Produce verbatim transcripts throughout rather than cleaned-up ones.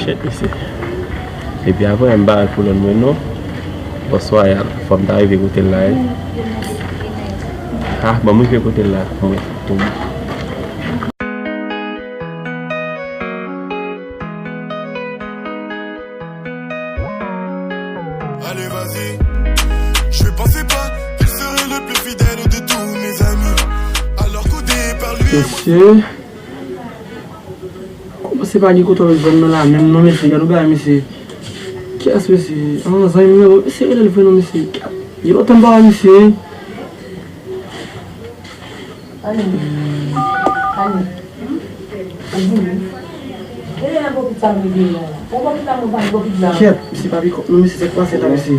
Shit, mesye. Epi apre, m pa al pou lòn mwen non. Bòs Royal, fò m ta rive kote l la, wi. Ah, ban m rive kote l la, pou mwen, pou mwen. Allez, vas-y. Je pensais pas qu'il serait le plus fidèle de tous mes amis. Alors qu'au départ, lui et moi... Mesye, kòmanse pa gen kontwòl zòn nan la menm non, mesye. Gade yon bagay, mesye. Kiyès, mesye? An, zanmi m yo, mesye, rele l vre non, mesye. Gen lontan m pa wè misye. Ane. Ane. Ou di wi. Gade nan bokit sa m rive la. Bon, bokit la, mwen pa bokit la. Kèt, misye pa pikòp non, misye, sa k pase la, misye?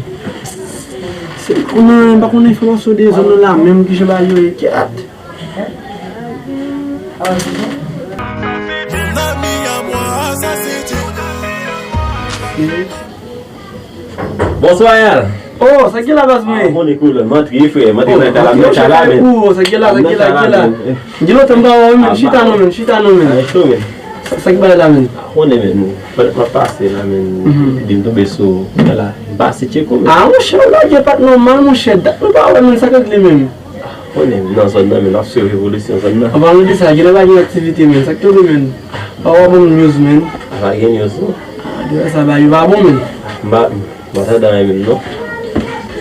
Se konnen, m pa konnen enfòmasyon de zòn nan la menm, kijan bagay yo ye. Kèt. Mon ami à moi, ça c'est Dieu. Bòs Royal. Oh, sa k gen la baz mwen? Ah, konnen koulè, m antre, frè, m antre nan kay la, m nan kay la, men. Oh, sa k gen la, sa k gen la, sa k gen la? Gen lontan m pa wè w, men. Chita non, men, chita non, men. Sa, sa k bay la, men? Konnen, men. Pètèt m ap pase la, men. Epi m tonbe sou, la, m pase tcheke w, men. Ah, monchè, w lage pa t nòmal, monchè. Dat nou pa wè, men, sa k regle, men? Konnen, m nan zòn nan, men, m ap swiv evolisyon zòn nan. An palan de sa, genlè pa gen aktivite, men. Sa k tonbe, men? Pa w ap ban m news, men. Pa gen news, non. Ah, de sa, bagay yo pa bon, men. M pa, m pa t andan anyen menm non.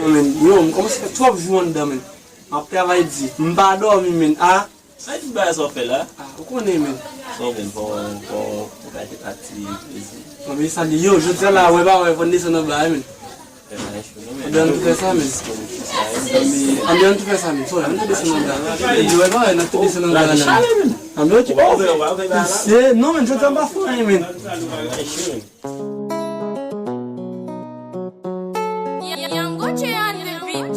Non, men, yo, m kòmanse fè twòp jou anndan, men. M ap travay di, m pa dòmi, men. Ah. Sa ki bagay sa w fè la? Ah, ou konnen, men. Sa w menm, fò, fò, fò w bay tèt la ti plezi. Non, men sa li, yo, jodi a la, wè pa wè, fò n desann anba, men. Anben ann tou fè sa, men. Anben ann tou fè sa, men. Sòy, ann tou desann anba. Yo, wè pa wè, n ap tou desann anba la, men. Anben, ok. Oh, se, non, men, jodi a m pa fè anyen, men. Young Gucci on the beat.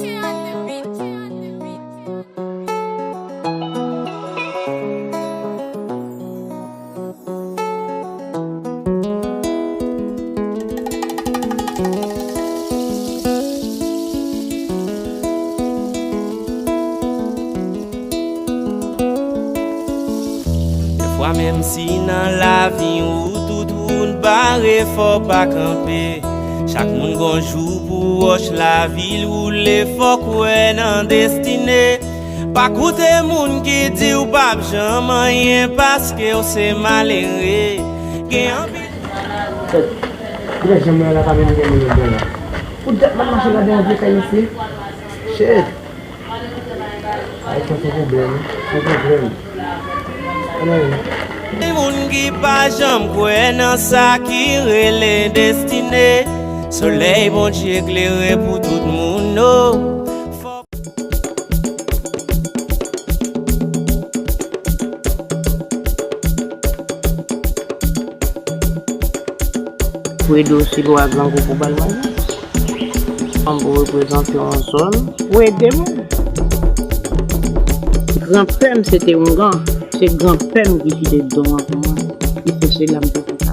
Dèfwa menm si nan lavi ou tout wout bare, fò w pa kanpe. Chak moun gon jou pou wòch lavi l woule, fò w kwè nan destine. Pa koute moun ki di w p ap janm anyen paske w se malere. Gen anpil... Kilè janm la pa menm gen moun anndan la? Pou dat m ap mache ladan yon vye kay mesye. Shit. Ay, sa se pwoblèm, se pwoblèm. Ann ale. Gen moun ki pa janm kwè nan sa ki rele destine. Solèy Bondye klere pou tout moun, o. Fò Fredo Silwa Grangou pou ba l manyen. Fanm pou reprezante yon zòn. Pou ede moun. Granpè m se te oungan. Se granpè m ki kite don an pou mwen. Ki fè se la m te fè sa.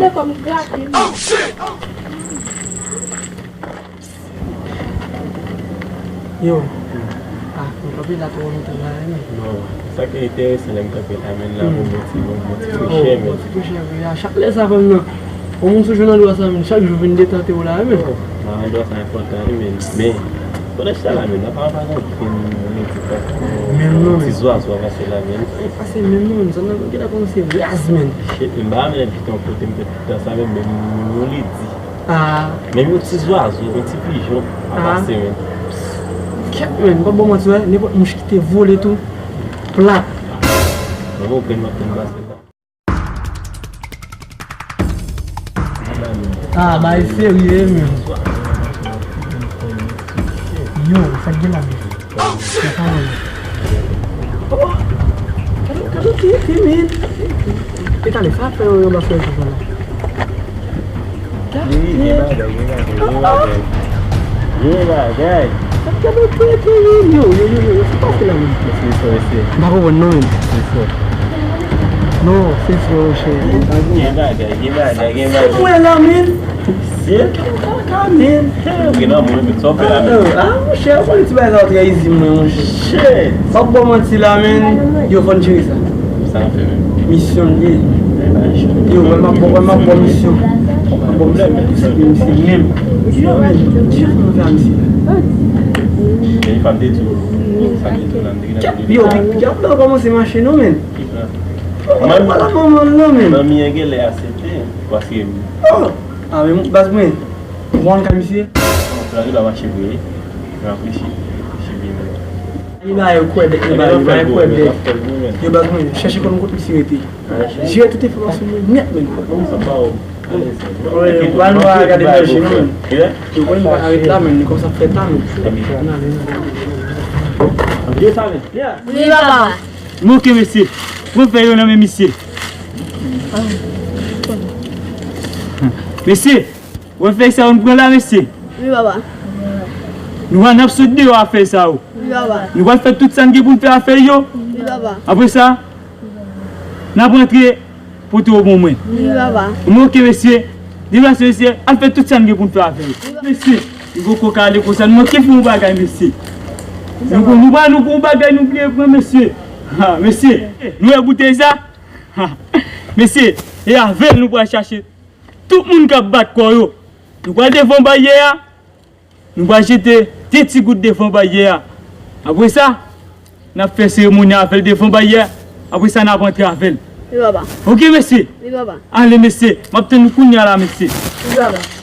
Gade kòm grate. Yo. Ah, nou kanpe la twò lontan la, men. Non, sa ki enteresan lè m kanpe la, men la, bon, bon ti, bon, bon ti, oh, frechè, men. Bon ti frechè, wi. A chak lè sa, fanm nan. Bon, moun sou jou nan dwa sa, men. Chak jou vin detante w la, men. Oh, nan dwa sa enpòtan, wi, men. Men, pandan chita la, men, nan pa, pa gen okenn moun ki pa menm non, ti zwazo a pase la, men. E pase menm non, men. Sa nan gen la kòmanse raz, men. Shit, men, m pa menm kite yon kote m fè tout tan sa, men, men, men, yon ledi. Ah. Menm yon ti zwazo, yon ti pijon, ap pase, men. Kèt, men, m p ap ba w manti, wè, nenpòt mouch ki te vole tou, plat. Mwen, mwen, mwen, mwen, mwen, mwen, Ah, bagay serye, men. Yo, sa k gen la, men? Sa pa wè. Oh, gade, gade, gade, men. E talè, sa fè yon, yon bagay sa la. Gen, gen bagay, gen bagay, gen bagay. Gen bagay. Gade, gade, gade, yo, yo, yo, yo, yo, sa pase la, men. Mesye, mesye, mesye. M pa konprann non, men. Mesye. Non, se frè, monchè. Gen bagay, gen bagay, gen bagay. Mwen la, men. Se kaka, men. Ou gen nan mwen, men, sa w fè la, men. Ah, monchè, ou konnen ti bagay sa yo trè izi, mwen, monchè. Shit. M p ap ba w manti la, men. Yo, fò n jere sa. Sa n ap fè, men. Misyon l ye. Yo, wè m ap ba w, wè m ap ba w misyon. M ap ba w misyon pou se misye menm. Yo, men, ki jan pou nou fè a misye la? Men, fam de tou. Sa m te di w la, m te gen nan Yo, Gabdo kòmanse mache non, men. Mwen pa la manman l non, men. Manmi an genlè aksepte, paske Oh! Ah, men baz mwen. Ou konn kay misye? Plage la mache vre. Mwen ap reflechi, reflechi byen, men. Li ba yo kwè dèk, li ba yo kwè dèk. Yo baz mwen, chèche konn kote misye rete. Jere tout enfòmasyon mwen nèt, men. Sa pa ou. Wi, ou pa nou pa gade manje nou, men. Yo konnen nou pa ka ret la, men, nou kòmanse ap fè tan nou. Wi, papa. Men oke, mesye. Pran fèy yo nan men misye. Mesye, wè fèy sa yo n pran la, mesye. Wi, papa. Nou va n ap sot deyò a fèy sa yo. Wi, papa. Nou va fè tout sa n gen pou n fè a fèy yo. Wi, papa. Apre sa, n ap rantre pote yo ban mwen. Wi, papa. Men oke, mesye. Deplase, mesye. Al fè tout sa n gen pou n fè a fèy yo. Mesye, nou poko ka ale konsa. Nou manke fè yon bagay, mesye. Nou, nou pa, nou gon bagay nou bliye pran, mesye. Ha, mesye, nou wè boutèy sa? Ha, mesye, e avè l nou pral chache tout moun k ap bat kò yo. Nou pral devan baryè a, nou pral jete de ti gout devan baryè a. Apre sa, n ap fè seremoni avè l devan baryè a. Apre sa, n ap antre avè l. Wi, papa. Oke, mesye? Wi, papa. Ale, mesye. M ap tann nou kounye a la, mesye. Wi, papa.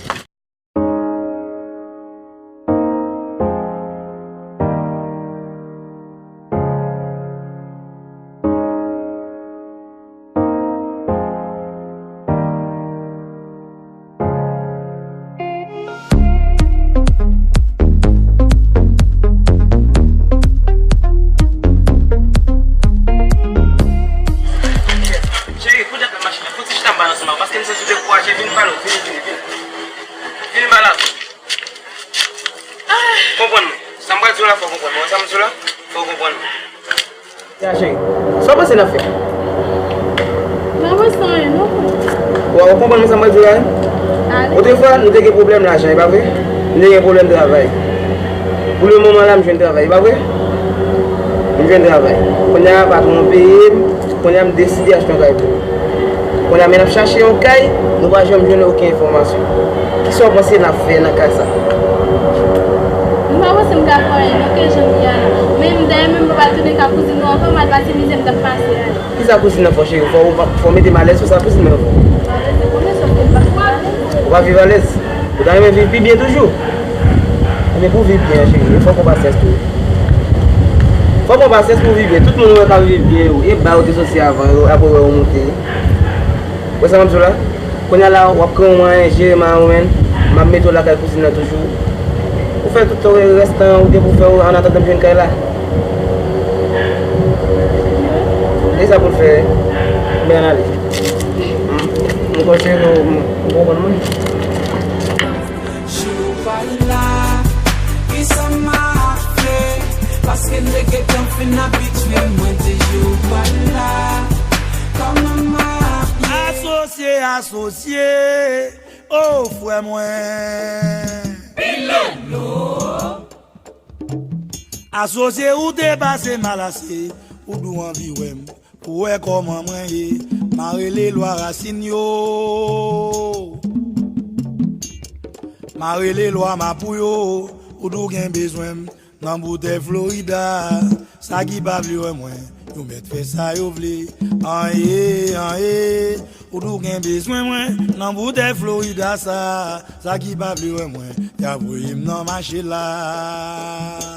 Fò w konprann mwen, sa m di w la, fò w konprann. Ya, cheri, sa w panse n ap fè? M pa panse anyen, non. Wa, ou konprann mwen sa m pral di w la, wi? Ale. Otrefwa, nou te gen pwoblèm lajan, e pa vre? Nou te gen pwoblèm travay. Pou le moman la, m jwenn travay, e pa vre? M jwenn travay. Kounye a, patwon an peye m. Kounye a, m deside achte yon kay pou ou. Kounye a, men n ap chache yon kay, nou pa janm jwenn okenn enfòmasyon. Kisa w panse n ap fè nan ka sa? M pa panse m ka fè anyen, non, ke jan m ye a la. Men m dayè menm m pa pral tounen ka kouzin nou ankò, m al pase mizè m t ap pase a. Kisa kouzin nan fè w, cheri? Fò w pa, fò w mete m alèz pou sa kouzin nan fè w. Alèz, e konbyen sòf ke m pa fè alèz? Ou pa viv alèz? Ou ta renmen viv pi byen toujou? Ebyen, pou w viv byen, cheri, fò w pran pasyans tou. Fò w pran pasyans pou w viv byen. Tout moun ou wè k ap viv byen yo, e ba yo te soti avan yo, apre yo moute. Wè sa m ap di w la? Kounye a la, w ap kre yon mwayen jere mwayen ou menm. M ap mete w lakay kouzin nan toujou. Ou fè tout rès tan ou gen pou fè w annatandan m jwenn kay la. E sa pou l fè. Men ann ale. M, m konsidere w, m, m konprann mwen. Jou pa la, kisa m ap fè? Paske m te gentan fin abitye mwen di jou pa la. Kòman m ap ye? Asosye, asosye, o frè mwen. Pilolo. Asosye, ou te pase mal ase, ou dou anvi wè m. Pou wè kòman mwen ye, m a rele lwa rasin yo. M a rele lwa mapou yo, ou tou gen bezwen m nan boutèy Florida. Sa ki pa vle wè mwen, yo mèt fè sa yo vle. Anyen, anyen, ou tou gen bezwen mwen nan boutèy Florida sa. Sa ki pa vle wè mwen, y a voye m nan mache la.